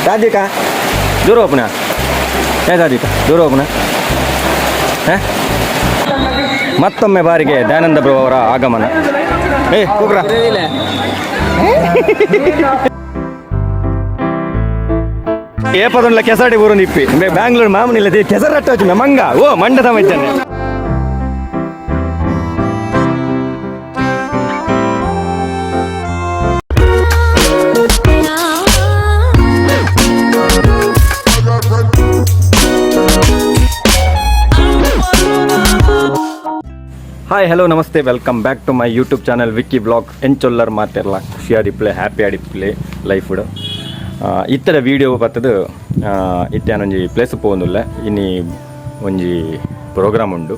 Radhika ದೂರ ಹೋಪುನ. ಏ ರಾಧಿಕಾ ದೂರ ಹೋಪುನ. ಮತ್ತೊಮ್ಮೆ ಬಾರಿಗೆ ದಯಾನಂದ ಪ್ರಭು ಅವರ ಆಗಮನ. ಏ ಕೂಗ್ರ. ಏ ಪದೊಂಡ್ಲ ಕೆಸಡಿ ಊರು ನಿಪ್ಪಿ ಬ್ಯಾಂಗ್ಳೂರ್ ಮಾಮೂಲಿ ಕೆಸರು ಅಟ್ಟ ಮಂಗ ಓ ಮಂಡ ತಮ ಇದ್ದಾನೆ. Hi hello namaste, welcome back to my YouTube channel Vicky blog. ಎಂಚೊಲ್ಲರ್ ಮಾತೆರ್ಲ ಖುಷಿಯಾದಿಪ್ಲೆ ಹ್ಯಾಪಿ ಆಡಿಪ್ಲೆ ಲೈಫುಡು. ಇತ್ತರ ವೀಡಿಯೋ ಬತ್ತದು. ಇತ್ತೆ ಒಂಜಿ ಪ್ಲೇಸ್ ಪೋವೊಂದುಲ್ಲೆ. ಇನಿ ಒಂಜಿ ಪ್ರೋಗ್ರಾಮ್ ಉಂಡು.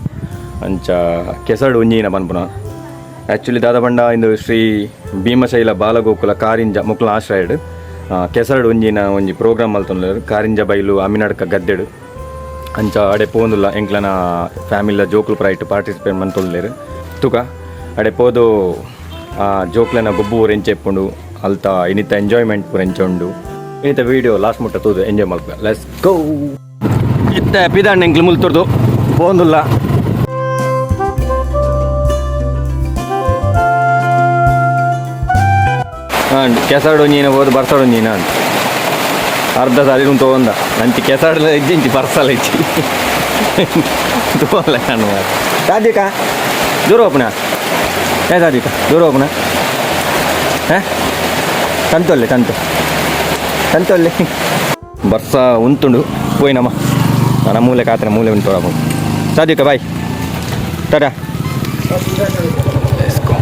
ಅಂಚ ಕೆಸರ್ಡ್ ಒಂಜಿನ ಪನ್ಪುನ. ಆ್ಯಕ್ಚುಲಿ ದಾದ ಪಂಡ ಇಂದು ಶ್ರೀ ಭೀಮಶೈಲ ಬಾಲಗೋಕುಲ ಕಾರಿಂಜ ಮುಕ್ಲ ಆಶ್ರಯಡ್ ಕೆಸರ್ಡ್ ಒಂಜಿನ ಒಂಜಿ ಪ್ರೋಗ್ರಾಮ್ ಮಲ್ತೊಂದುಲ್ಲೆರ್ ಕಾರಿಂಜ ಬೈಲು ಅಮಿನಡ್ಕ ಗದ್ದೆಡು. ಅಂಚ ಅಡೆ ಪೋಂದುಲ್ಲ. ಎಂಕ್ಲನ ಫ್ಯಾಮಿಲಿದ ಜೋಕುಲು ಪೂರ ಐಟ್ ಪಾರ್ಟಿಸಿಪೇಟ್ ಮಂತೊಂದುಲ್ಲೆರ್. ತುಕ ಅಡೆ ಪೋದು ಆ ಜೋಕ್ಲೆನ ಗೊಬ್ಬು ಪೂರ ಎಂಚ ಇಪ್ಪುಂಡು, ಅಲ್ತ ಇನಿತ ಎಂಜಾಯ್ಮೆಂಟ್ ಪೂರ ಎಂಚ ಉಂಡು, ಇನಿತ ವೀಡಿಯೋ ಲಾಸ್ಟ್ ಮುಟ್ಟ ತೂದು ಎಂಜಾಯ್ ಮಲ್ಪುಗ. Let's go. ಇತ್ತೆ ಪಿದಾಂಡ್ ಎಂಕ್ಲು ಮುಲ್ತುರ್ದು ಪೋಂದುಲ್ಲ. ಕೆಸರ್ಡ್ ಒಂಜಿನ ಹೋದು ಬರ್ಸಡ್ ಒಂಜಿನ ಅಂತ ಅರ್ಧ ಸಾರಿ ತಗೊಂಡ ಅಂಚಿ ಕೆಸರ್ಡ್ಲ ಇಜ್ಜಿ ಇಂಚಿ ಬರ್ಸಲ ಇಜ್ಜಿ ತೋಲ್ಲ. ನಾನು ರಾಧಿಕಾ ದೂರ ಹೋಪುನ. ಏ ರಾಧಿಕಾ ದೂರ ಹೋಪುನ. ಹೇ ತಂತೊಲ್ಲೆ ತಂತು ತಂತೊಲ್ಲೆ. ಬರ್ಸ ಉಂತುಂಡು ಪೋಯಿನಮ್ಮ. ನನ್ನ ಮೂಲೆ ಕಾತನ ಮೂಲೆ ಉಂಟು. Radhika bye, tata. Let's go.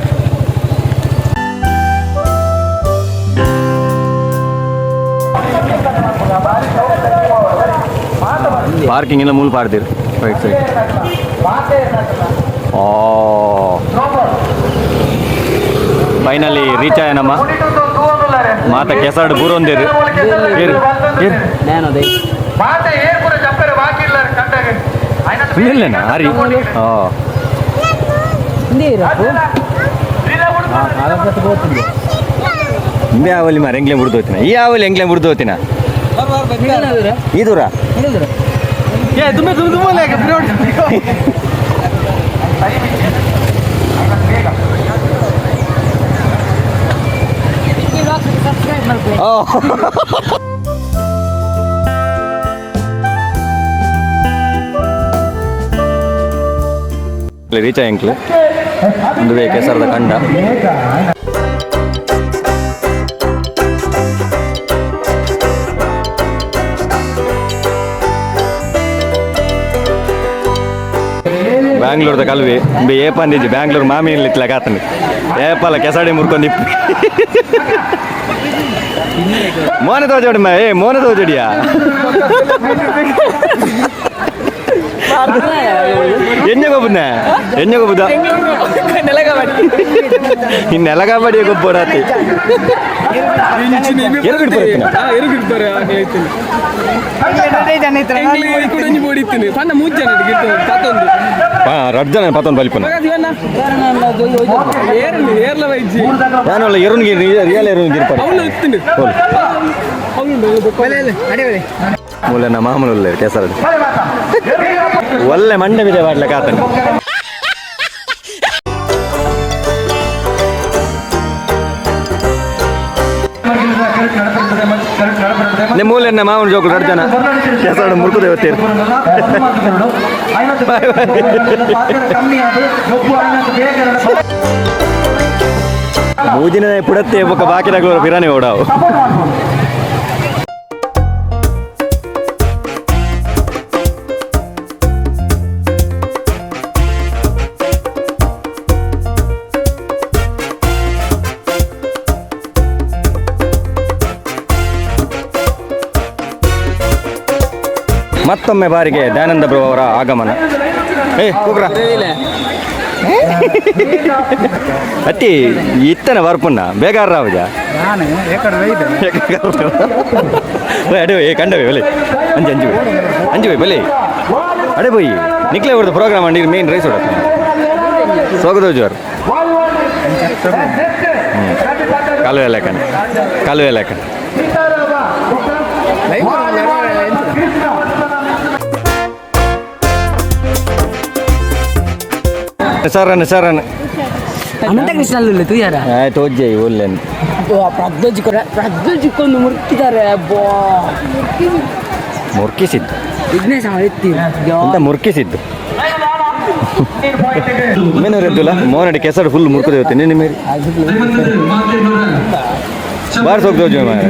Parking ಎಲ್ಲ ಮೂಲ ಪಾಡ್ದಿರು ರೈಟ್ ಸೈಡ್. ಆ ಫೈನಲಿ ರೀಚ್ ಆಯನಮ್ಮ. ಮಾತ ಕೆಸರ್ಡ್ ಬೂರೊಂದಿರು ಇರು ಇರು. ಇಲ್ಲೇನಾ ಆರಿ ಆ ಇಂಬೆ ಆವಲಿ ಮಾರ ಎಂಗ್ಲೆ ಮುರಿದು ಹೋಗ್ತೀನ. ಈ ಆವಲಿ ಎಂಗ್ಲೆ ಮುರಿದು ಹೋಗ್ತೀನ ಈ ದೂರ. ರೀಚ್ ಎಂಕ್ಲು ಒಂದುವೇ ಕೆಸರದ ಕಂಡ. ಬ್ಯಾಂಗ್ಳೂರ್ದ ಕಲ್ವಿ ಇಂಬೆ ಏಪಂದಿಜ್ಜಿ. ಬ್ಯಾಂಗ್ಳೂರ್ ಮಾಮಿ ಇಟ್ಲಾಗ ಆತನು ಏಪಲ್ಲ ಕೆಸಡಿ ಮುರ್ಕೊಂಡು ಇಪ್ಪು. ಮೋನೆ ತೋಜೋಡಿ ಮಾ. ಏ ಮೋನೆ ತೋಜೋಡಿಯಾ? ಎಣ್ಣೆ ಗೊಬ್ಬನ ಎಣ್ಣೆ ಗೊಬ್ಬದ ಇನ್ನು ನೆಲಗಾಬಡಿ ಗೊಬ್ಬರಾತಿ. ರಡ್ಡು ಜನ ಪತ್ತೊಂದು ಬಲಿಪುನ. ಯಾನಲ್ಲ ಎರುನ್ಗಿ ರಿಯಲ್ ಎರುನ್ ಗಿರ್ಪರ ಮೂಲೆನ ಮಾಮೂಲು ಕೆಸರು ಒಳ್ಳೆ ಮಂಡೆ ಬಿದೆ ಬಾಡ್ಲಕ್ಕೆ ಆತನು. ನಿಮ್ಮ ಮೂಲೆನ ಮಾಮೂಲು ಜೋಕುಲು ರಡ್ಡು ಜನ ಕೆಸರು ಮುರುಕುದೆ ಗೊತ್ತೀರು. ಮೂಜಿನ ಪುಡತ್ತೆ ಬೊಕ್ಕ ಬಾಕಿದಾಗಲೂ ಬಿರಾನಿ ಓಡಾವು. ಮತ್ತೊಮ್ಮೆ ಬಾರಿಗೆ ದಯಾನಂದ ಪ್ರಭು ಅವರ ಆಗಮನ. ಏ ಕೂಗ್ರ. ಅತ್ತಿ ಇತ್ತನ ಬರ್ಪುನ್ನ ಬೇಗ ರಾವಜ. ಅಡೆ ಏ ಕಂಡವೆ ಬಲೆ ಅಂಜು ಅಂಜು ಅಂಜು ಬಲೆ ಅಡೆ ಪೋಯಿ ನಿಕ್ಲೆ ಹೊಡೆದು ಪ್ರೋಗ್ರಾಮ್ ಅಂಡಿ ಮೇನ್ ರೈಸ್ ಹೊಡ ಸೋಗದೋ ಜೋರ್. ಕಾಲುವೆ ಲೆಕ್ಕನೆ ಕಾಲುವೆ ಲೆಕ್ಕನೆ. Sir sir. ಅನಂತ ಕೃಷ್ಣ ತೂಯಾರ. ಆಯ್ತು, ಓಜ್ಜೆ ಒಲ್ಲೇನು. ಪ್ರಜ್ವಲ್ ಪ್ರಜ್ವಲ್ ಚಿಕ್ಕೊಂದು ಮುರ್ಕಿದ್ದಾರೆ ಬಾ. ಮುರ್ಕಿಸಿದ್ದು. ವಿಘ್ನೇಶ ಎತ್ತಿ. ಅಂತ ಮುರ್ಕಿಸಿದ್ದು ಮೇನೂರು ಎದ್ದುಲ್ಲ ಮೋನಡಿ ಕೆಸರು ಫುಲ್ ಮುರ್ಕದ ಇವತ್ತು ನಿನ್ನೆ ಮೇರಿ ಬಾರ್ಸ್ ಹೋಗ್ದೋಜು ಮಾರ್ರೆ.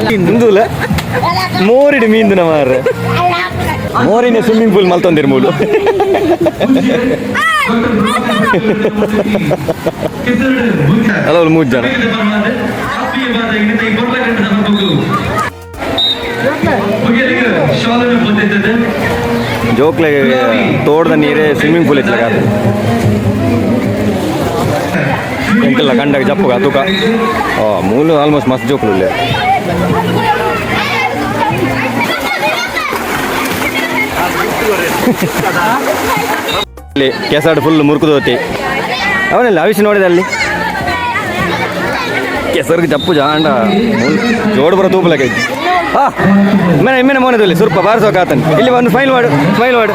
ಹಿಂದೂಲ ಮೋರಿಡು ಮೀಂದುನ ಮಾರ್ರೆ, ಮೋರಿನ ಸ್ವಿಮ್ಮಿಂಗ್ ಪೂಲ್ ಮಲ್ತೊಂದಿರು ಮೂಲು. ಅಲ್ಲ, ಅವ್ರು ಮೂರು ಜನ. ಜೋಕ್ಲೆ ತೋಟದ ನೀರೇ ಸ್ವಿಮ್ಮಿಂಗ್ ಪೂಲ್ ಇತ್ಲಾಗ ಎಂತೆಲ್ಲ ಕಂಡಾಗ ಜಪ್ಪುಗ ತುಕ ಮೂಲು ಆಲ್ಮೋಸ್ಟ್ ಮಸ್ತ್ ಜೋಕ್ಲು ಇಲ್ಲ. ಅಲ್ಲಿ ಕೆಸಾಡು ಫುಲ್ ಮುರುಕುದೋತಿ ಅವನೆಲ್ಲ ಅವಿಸಿ ನೋಡಿದ ಅಲ್ಲಿ ಕೆಸರಿಗೆ ಜಪ್ಪು ಜಾಂಡ ಜೋಡು ಬರೋ ತೂಪಲಕ್ಕೆ. ಹಾ ಇಮ್ಮೆನೆ ಇಮ್ಮೆನೆ ಮೋನದಲ್ಲಿ ಸ್ವಲ್ಪ ಬಾರಿಸೋಕಾತನ್. ಇಲ್ಲಿ ಒಂದು ಸ್ಮೈಲ್ ಮಾಡು, ಸ್ಮೈಲ್ ಮಾಡು.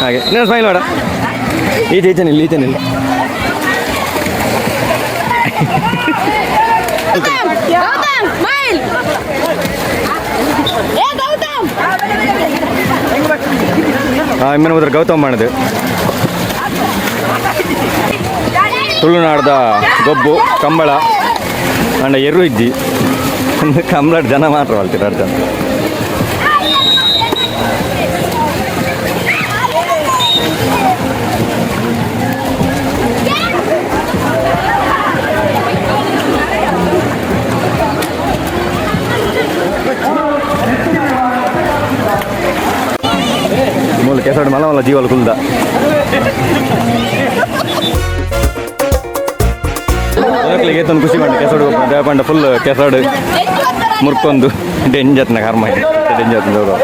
ಹಾಗೆ ನೀನು ಸ್ಮೈಲ್ ಮಾಡ. ಈಚೆ ಈಚೆ ನಿಲ್ಲ, ಈಚೆ ನಿಲ್ಲ. ಗೌತಮ್, ಸ್ಮೈಲ್. ಏ ಗೌತಮ್. ಹಾಂ, ಇಮ್ಮೆನೆ ಹೋದ್ರೆ ಗೌತಮ್ ಮಾಡಿದೆ. ತುಳುನಾಡ್ದ ಗೊಬ್ಬು ಕಂಬಳ ಅಂಡ ಎರು ಇದ್ದಿ. ಒಂದು ಕಂಬಳ ಜನ ಮಾತ್ರ ಅಳ್ತಿರ ಜನ. ಮೂಲ ಕೆಸರು ಮಲ್ಲ ಮಲ್ಲ ಜೀವಲ್ ಕುಲ್ದ. ಮಕ್ಕಳಿಗೆ ಏತೊಂದು ಖುಷಿ ಪಂಡ ಕೆಸಡು ದೇವಪಂಡ ಫುಲ್ ಕೆಸಡು ಮುರ್ಕೊಂದು ಡೆಂಜತ್ನ ಕರ್ಮ, ಡೆಂಜತ್ನ ಹೋಗೋ.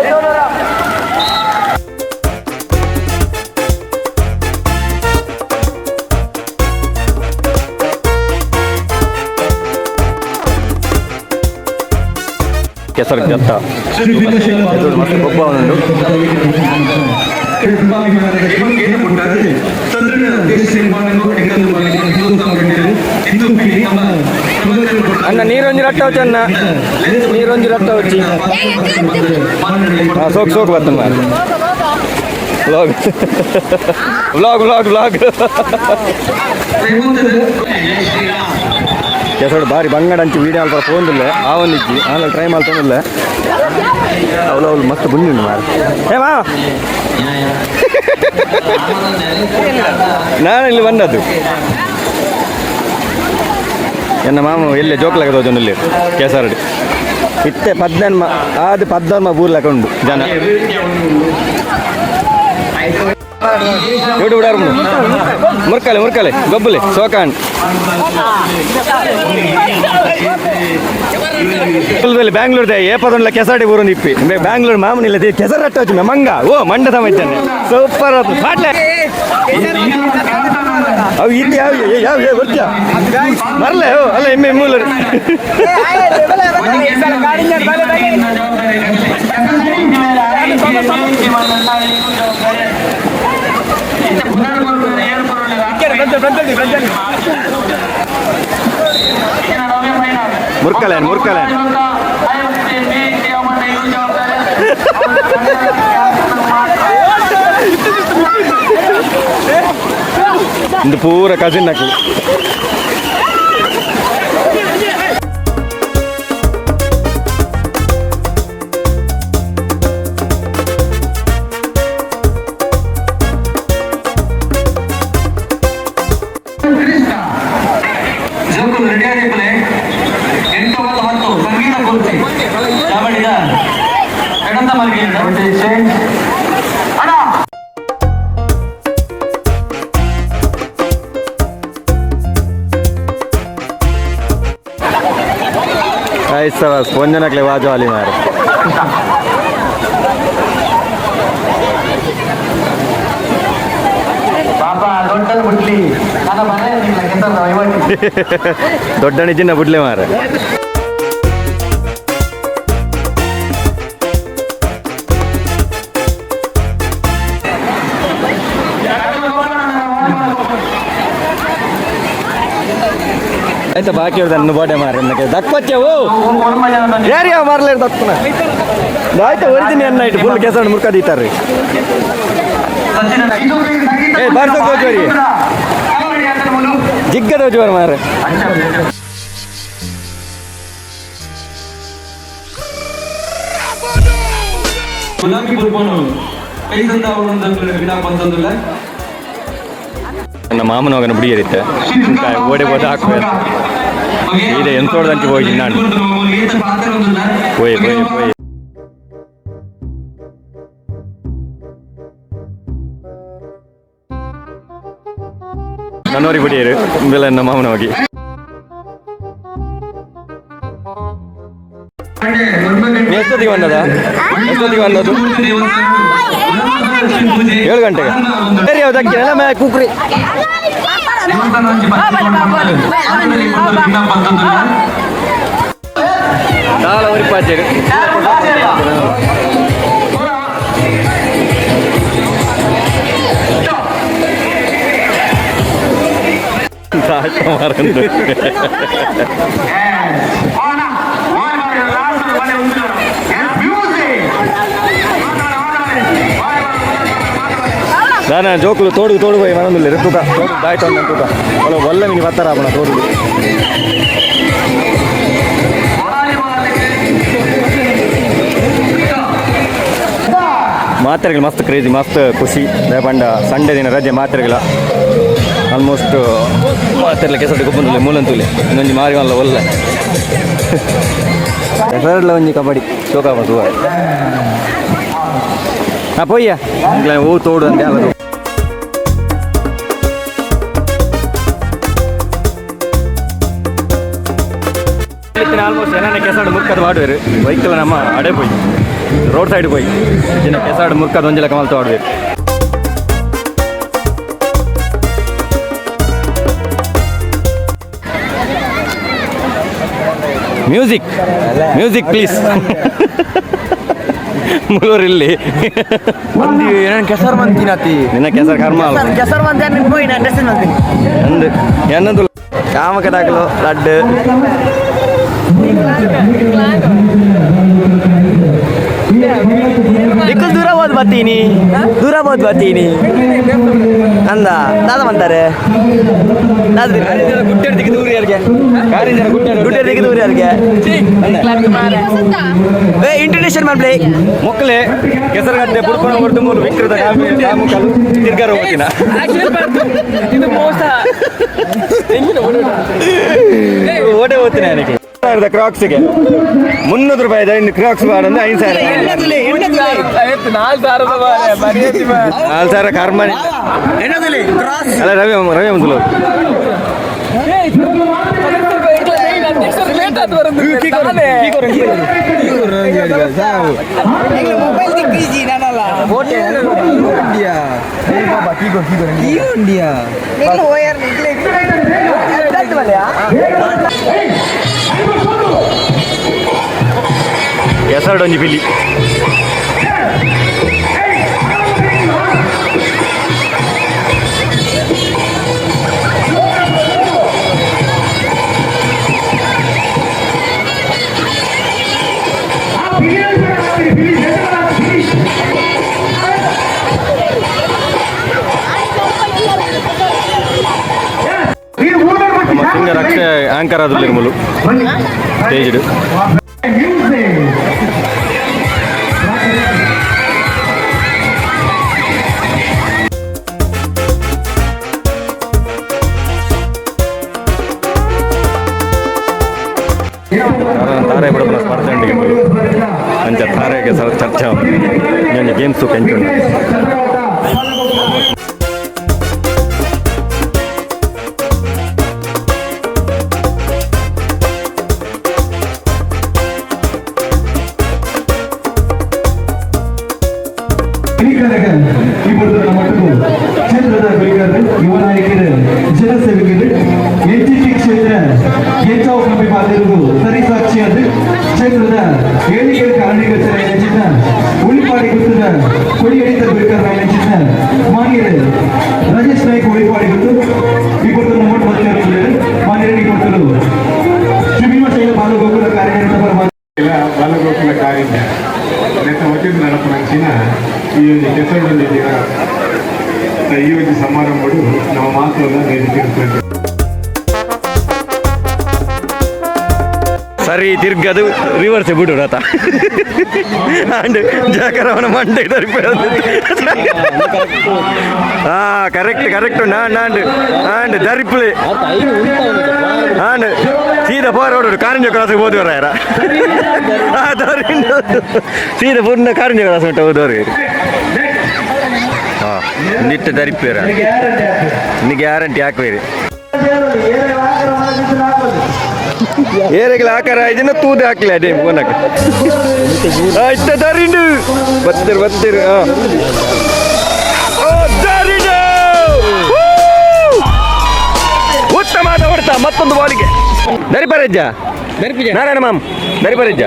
ಕೆಸರು ಜತ್ತ ಮಸ್ತ್ ಗೊಬ್ಬ ಉಂಟು. ಅಣ್ಣ, ನೀರೊಂಜಿ ರಟ್ಟ వచ్చి, ಅಣ್ಣ, ನೀರೊಂಜಿ ರಟ್ಟ వచ్చి. ಹಾಂ, ಸೋಕ್ ಸೋಕ್ ಬರ್ತಮ್ಮ. Vlog vlog vlog vlog. ಕೆಸರು ಬಾರಿ ಬಂಗಡ ಅಂಚು ವೀಡಿಯೋ ಅಲ್ಪ ಫೋನ್ದಿಲ್ಲ ಆ ಒಂದು ಇಜ್ಜಿ ಆಮೇಲೆ ಟ್ರೈ ಮಾಡ್ತೊಂದಿಲ್ಲ. ಅವಳು ಅವಳು ಮಸ್ತ್ ಬುಂಡಿ ಮಾರ. ಏ ಮಾ, ನಾನು ಇಲ್ಲಿ ಬಂದದ್ದು. ಎನ್ನ ಮಾಮ ಎಲ್ಲೆ ಜೋಕ್ಲಾಗದ ಇಲ್ಲಿ ಕೆಸರಡಿ ಇತ್ತೆ ಪದ್ನನ್ಮ ಆದ್ ಪದ್ನನ್ಮ ಬೂರ್ಲಕ ಉಂಡು ಜನ. ಯೂಟ್ಯೂಬ್ ಡಾರ್ ಮುರ್ಕಲೆ ಮುರ್ಕಲೆ ಗೊಬ್ಬಲೆ ಸೋಕಾನ್ ಬ್ಯಾಂಗ್ಳೂರ್ ಏ ಪದೊಂಡ್ಲ ಕೆಸರಡಿ ಊರೊಂದು ಇಪ್ಪಿ ಬ್ಯಾಂಗ್ಳೂರ್ ಮಾಮೂಲಿ ಇಲ್ಲ. ಕೆಸರು ರಟ್ಟ వచ్చి ಮಂಗ ಓ ಮಂಡ ಸಮ ಸೂಪರ್ ಪಾಟ್ಲೆ. ಅವು ಇಲ್ಲಿ ಯಾವ ಯಾವ ಏ ಬರ್ತೀಯ ಮರಲೆ. ಓ ಅಲ್ಲ, ಎಮ್ಮೆ ಮೂಲ. ಮುರ್ಕಲೆ ಮುರ್ಕಲೆ. ಇದು ಪೂರ ಕಸಿನ್ ನಕಲಿ. ಜೋಕುಲು ರೆಡಿ ಆಗಿಪ್ಪಲೆ. 8 10 ಸಂಗೀತ ಕುರ್ಚಿ ಚಾವಡಿದ ಎಡಂತ ಮಲ್ಗೆ ಅಣ್ಣ. ಆಯ್ತು ಸರ್, ಸ್ಪಂಜನಕ್ಲೆ ವಾಜು ಅಲ್ಲಿ ಮಾರು. ಬಾಬಾ ದೊಡ್ಡಲ್ಲಿ ಬಿಡ್ಲಿ ನನ್ನ ಮನೆ. ದೊಡ್ಡ ಜಿನ್ನ ಬುಡ್ಲೆ ಮಾರ. ಆಯ್ತಾ, ಬಾಕಿ ಅವ್ರದ್ದು ಬೋಟೆ ಮಾರ ದಕ್ಪಚ್ಚೆ. ಓ, ಯಾರು ಯಾವ ಮಾರ್ಲೇರ್ ದಕ್ಕುನ? ಆಯ್ತಾ, ಒರಿಜಿನ ಎನ್ನ ಇಟ್ಟು ಫುಲ್ ಕೆಸರು ಮುರ್ಕ ದೀತಾರ್ರಿ. ಏ, ಬಾರ್ಸೋಕ್ ಹೋಜ್ವರಿ. ಜಿಗ್ಗದ ಹೋಜ್ವರ ಮಾರ. ಗುಲಾಬಿ ಪುಲ್ಪನು ಕೈಸಂದ ಬಿನಾ ಬಂತಂದುಲ್ಲ. ನನ್ನ ಮಾಮನ ಮಗನ ಬುಡಿಯರಿತ್ತೆ ಓಡಿ ಹೋದ ಹಾಕುವೆ. ಇದೆ ಎಂತೋಡ್ದಂಚಿ ಹೋಗಿ ನಾನು. ಹೋಯ್ ಹೋಯ್ ಹೋಯ್. ನನ್ನೋರಿ ಬುಡಿಯರು ಇಂಬೆಲ್ಲ ನನ್ನ ಮಾಮನ ಹೋಗಿ. ಎಷ್ಟೊತ್ತಿಗೆ ಬಂದದ? ಎಷ್ಟೊತ್ತಿಗೆ ಬಂದದ್ದು? 7 ಗಂಟೆಗೆ. ಸರಿ, ಯಾವ್ದು ಅಕ್ಕಿನಲ್ಲ ಮೇ ಕುಕ್ರಿ. ದಾಲ ಒರಿಪಾಚೇರು. ಮಾರಂದು. ದಾನ ಜೋಕುಲು ತೋಡು ತೋಡು ಹೋಯಿ ಮನೊಂದುಲ್ಲೆರ್ ತೂಕ. ತೋಡು ದಾಯ್ತು ಅಂದ ತೂಕ. ಒಲ್ಲ ಒಲ್ಲ ಮಿನಿ ಬತ್ತಾರ ಆಪುಣ ತೋಡು. ಮಾತ್ರೆಗಳು ಮಸ್ತ್ ಕ್ರೇಜಿ, ಮಸ್ತ್ ಖುಷಿ. ಪಂಡ ಸಂಡೇ ದಿನ ರಜೆ ಮಾತ್ರೆಗಳ. ಆಲ್ಮೋಸ್ಟ್ ಮಾತೆರ್ಲ ಕೆಸರು ಗೊಬ್ಬಂದುಲ್ಲೆ ಮೂಲಂತೂಲೆ. ಇನ್ನೊಂಜಿ ಮಾರಿ ಮಲ್ಲ ಒಲ್ಲ ಹೆಸರಲ್ಲ ಒಂಜಿ ಕಬಡ್ಡಿ ಶೋಕ ತೂವ. ಹಾ, ಪೊಯ್ಯ ಓ ತೋಡು ಅಂತ ಅಲ್ಲ. ಆಲ್ಮೋಸ್ಟ್ ಏನಾನ ಕೆಸಾಡು ಮುರ್ಕದ ಮಾಡುವೆರು. ಬೈಕಲ್ಲ ನಮ್ಮ ಅಡೆ ಪೋಯಿ, ರೋಡ್ ಸೈಡ್ ಪೋಯಿ ಜಿನ ಕೆಸಾಡು ಮುರ್ಕದ ಒಂಜಿ ಲೆಕ್ಕ ಮಲ್ತು ಆಡುವೆರು. Music, music please. ಮುಳೂರಿಲ್ಲಿ. ಒಂದು ಏನೇನು ಕೆಸರು ಮಂತಿನತಿ. ನಿನ್ನ ಕೆಸರು ಕರ್ಮ ಅಲ್ಲ. ಕೆಸರು ಮಂದಿ ಹೋಗಿ ನಾನು ಡ್ರೆಸ್ ಮಾಡ್ತೀನಿ. ಅಂದು ಏನಂದು. ಕಾಮಕದಾಕಲು ಲಡ್ಡು. ನಿಕ್ಕಲ್ ದೂರ ಹೋದ್ ಬರ್ತೀನಿ, ದೂರ ಹೋದ್ ಬರ್ತೀನಿ ಅಂದ ದಾದ ಅಂತಾರೆ. ಗುಡ್ಡೆ ದೂರ ಯಾರಿಗೆ? ಗುಡ್ಡೆ ದೂರ ಯಾರಿಗೆ? ಏ, ಇಂಟರ್ನ್ಯಾಷನಲ್ ಮಾಡ್ಲಿ. ಮೊಕ್ಕಲೆ ಕೆಸರುಗಡ್ಡೆ ಬುಡ್ಕೊಂಡು ಹೊರತು ಮೂರು ವಿಕೃತ ಕಾಮುಕಲು ತಿರ್ಗಾರ ಹೋಗ್ತೀನ. ಇದು ಮೋಸ. ಓಟೆ ಹೋಗ್ತೀನಿ ನನಗೆ. ಕ್ರಾಕ್ಸ್ಗೆ 300 ರೂಪಾಯಿ ಇನ್ನು ಕ್ರಾಕ್ಸ್ ಬಾಡಂದ್ರೆ 5000. 4000 ಕರ್ಮ ಅಲ್ಲ. ರವಿ ರವಿ ಒಂದು. ಮೊಬೈಲ್ ದಿಕ್ಕೀಜಿ ನಾನಲ್ಲ. ಹೋಯರ್. ಕೆಸರಡೊಂಜಿ ಪಿಲಿ. ನಮ್ಮ ಸಿಂಗರ್ ಅಕ್ಷಯ್ ಆಂಕರ್ ಆದುಲ್ಲೆರ್ ಮುಲು ಸ್ಟೇಜ್ಡ್. ತಾರೆ ಬಡಪನ ಸ್ಪರ್ಧೆ ಉಂಡಿಗೆ ಮುಲು. ಅಂಚ ತಾರೆಗೆ ಸರ್ ಚರ್ಚೆ ಒಂಜಿ ಗೇಮ್ಸ್ ಕೆಂಚುಂಡು. ಈ ಬರ್ತದ ಮಟ್ಟಕ್ಕೂ ಕ್ಷೇತ್ರದ ಗುರಿಗಾರರು, ಯುವ ನಾಯಕರು, ಜನಸೇವಕರು. ಸರಿ ಸಾಕ್ಷಿಯಾದ ಕ್ಷೇತ್ರದ ಏಳಿಗೆ ಕಾರಣಿಕರ್ತರ ಚಿನ್ನ ಉಳಿಪಾಡಿ ಗುತ್ತದ ಕೊಡಿಯಡಿತ ಬಿಡ್ಕರ್ ಚಿನ್ನ ಮಾನ್ಯರೇ ರಾಜೇಶ್ ನಾಯ್ಕ ಉಳಿಪಾಡಿ ಗುತ್ತು ಈ ಕೊಡ್ತರು ನಮ್ಮ ಮತ್ತೆ ಮಾನ್ಯರೇ ಈ ಕೊಡ್ತರು ಶ್ರೀ ಭೀಮಶೈಲ ಬಾಲಗೋಕುಲ ಕಾರ್ಯನಿರತ ಪರಮ ಬಾಲಗೋಕುಲ ಕಾರಿದ್ದ ನೆತ್ತ ವತಿಯಿಂದ ನಡಪನಂಚಿನ ಈ ಒಂದು ಕೆಸರು ದಿನ ಈ ಒಂದು ಸಮಾರಂಭಡು ನಮ್ಮ ಮಾತನ್ನು ವೇದಿಕೆ ಸರಿ ತಿರ್ಗದು ರಿವರ್ಸ್ ಬಿಡು ರಥ ಅಂಡ್ ಜಾಕರವನ ಮಂಡೆ. ಹಾ, ಕರೆಕ್ಟ್ ಕರೆಕ್ಟ್. ನಾನ್ ನಾಂಡ್ ಆಂಡ್ ದರಿಪ್ಲೆ ಆಂಡ್ ಸೀದಾ ಪೋರ ಹೊರಡು ಕಾರಿಂಜ ಕ್ರಾಸ್ ಹೋದವರ ಯಾರ ಸೀದಾ ಪೂರ್ಣ ಕಾರಿಂಜ ಕ್ರಾಸ್ ಉಂಟು ಹೋದವರು. ಹಾ, ನಿಟ್ಟ ದರಿಪೇರ ಇನ್ನು ಗ್ಯಾರಂಟಿ ಹಾಕುವಿರಿ. ಏರೆಗಳ ಆಕಾರ ಇದನ್ನ ತೂದೆ ಹಾಕ್ಲಿ. ಅದೇ ಫೋನಕ್ಕೆ ಇತ್ತ ದರಿಂಡು ಬತ್ತಿರು ಬತ್ತಿರು. ಹಾ. ಓ, ದರಿಂಡು! Woo! ಉತ್ತಮವಾದ ಹೊಡೆತ ಮತ್ತೊಂದು ಬಾಲಿಗೆ. ದರಿಪರಜ್ಜ ನಾರಾಯಣ ಮಾಮ್, ದರಿಪರಜ್ಜ.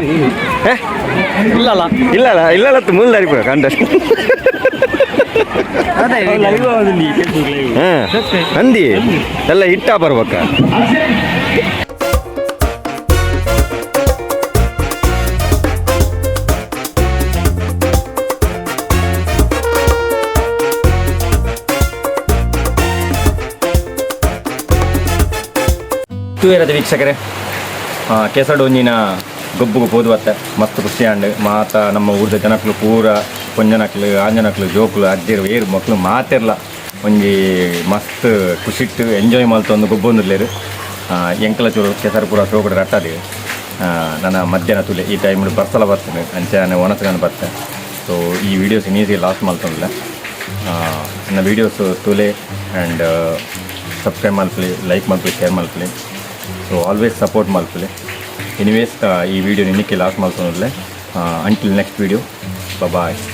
ಇಲ್ಲಲ್ಲ ಇಲ್ಲಲ್ಲ ಇಲ್ಲಲ್ಲ, ಮೂಲ ದರಿಪುರ ಕಂಡ. ಹಾ ಅಂದಿ ಎಲ್ಲ ಹಿಟ್ಟ ಬರ್ಬೇಕ. ತೂಯರದ ವೀಕ್ಷಕರೇ, ಕೆಸಡೊಂಜಿನ ಗೊಬ್ಬುಗು ಪೋದು ಬತ್ತೆ. ಮಸ್ತ್ ಖುಷಿ ಆಂಡ್. ಮಾತ ನಮ್ಮ ಊರ್ದ ಜನಕ್ಲು ಪೂರ, ಪೊಂಜನಕ್ಲು, ಆಂಜನಕ್ಲು, ಜೋಕ್ಲು, ಅಜ್ಜೆರು, ಏರು ಮಕ್ಳು ಮಾತೆರ್ಲ ಒಂಜಿ ಮಸ್ತ್ ಖುಷಿಟ್ಟು ಎಂಜಾಯ್ ಮಲ್ತೊಂದು ಗೊಬ್ಬೊಂದುಲ್ಲೆರ್. ಎಂಕಲ ಚೂರು ಕೆಸರು ಪೂರ ಸೋಕುಡು ರಟ್ಟದು. ನನ್ನ ಮಧ್ಯಾಹ್ನ ತುಲೆ ಈ ಟೈಮ್ ಬರ್ಸಲ ಬರ್ತದೆ, ಅಂಚೆ ಒಣಸ್ಕೊಂಡು ಬರ್ತೆ. ಸೊ ಈ ವಿಡಿಯೋಸ್ ಈಸಿ ಲಾಸ್ಟ್ ಮಲ್ತೊಂದಿಲ್ಲ. ನನ್ನ ವೀಡಿಯೋಸ್ ತೂಲೆ ಆ್ಯಂಡ್ ಸಬ್ಸ್ಕ್ರೈಬ್ ಮಲ್ಪಲಿ, ಲೈಕ್ ಮಲ್ಪಲಿ, ಶೇರ್ ಮಲ್ಪಲಿ. ಸೊ ಆಲ್ವೇಸ್ ಸಪೋರ್ಟ್ ಮಲ್ಪಲಿ. ಎನಿವೇಸ್, ಈ ವಿಡಿಯೋ ನಿನ್ನಕ್ಕೆ ಲಾಸ್ಟ್ ಮಲ್ತೊಂದಿಲ್ಲ. Until next video, bye.